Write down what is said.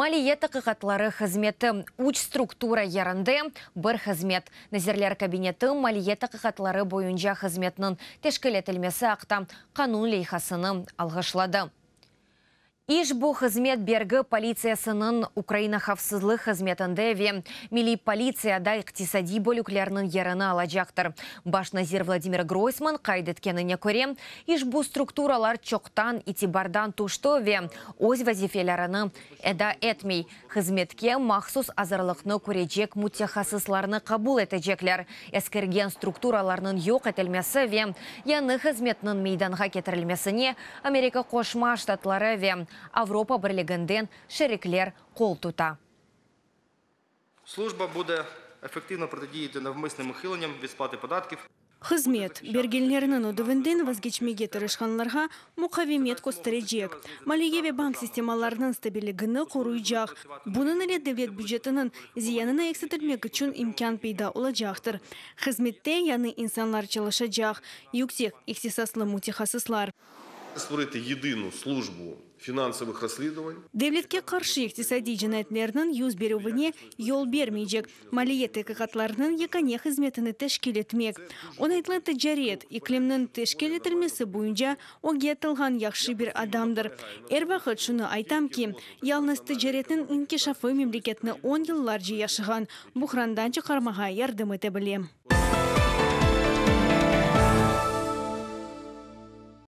Maliye taqiqatları hızmeti, üç struktura yerinde bir hızmet. Nazirler Kabineti maliye taqiqatları boyunca hızmetniñ teşkil etilmesi aqta qanun leyhasını alğışladı. İşbu hızmet bergi politsiyasınıñ Ukraina havfsızlıq hızmetinde ve Milliy politsiyada iqtisadiy bölüklerniñ yerini alacaqtır. Baş nazir Vladimir Groysman qayd etkenine köre, işbu strukturalar çoqtan itibardan tüşti ve öz vazifelerini eda etmey. Hızmetke mahsus azırlıqnı körecek mütehassıslarnı qabul etecekler. Eskirgen strukturalarnıñ yoq etilmesi ve yañı hızmetniñ meydanğa ketirilmesine Amerika Qoşma Ştatları ve Avropa Birliginden şerikler qol tuta. Служба буде ефективно протидіяти навмисним ухиленням від сплати податків. Hızmet, bergilerniñ ödüvinden vazgeçmege tırışqanlarğa muqavemet kösterecek, maliye ve bank sistemalarınıñ stabilligini qoruycaq, bunıñ ile devlet bücetiniñ ziyanını eksiltmek içün imkân peyda olacaqtır. Hızmette yañı insanlar çalışacaq, yüksek ihtisaslı mütehassıslar. Створити єдину службу фінансових розслідувань. Devletke qarşı iqtisadiy cinayetlerniñ yüz berüvine yol bermeycek maliye taqiqatlarınıñ yekâne hızmetini teşkil etmek, oñaytlı ticaret ikliminiñ teşkil etilmesi boyunca ögge atılğan yahşı bir adamdır. Er vaqıt şunı aytam ki, yalıñız ticaretniñ inkişafı memleketni on yıllarca yaşağan buhrandan çıqarmağa yardım ete bile.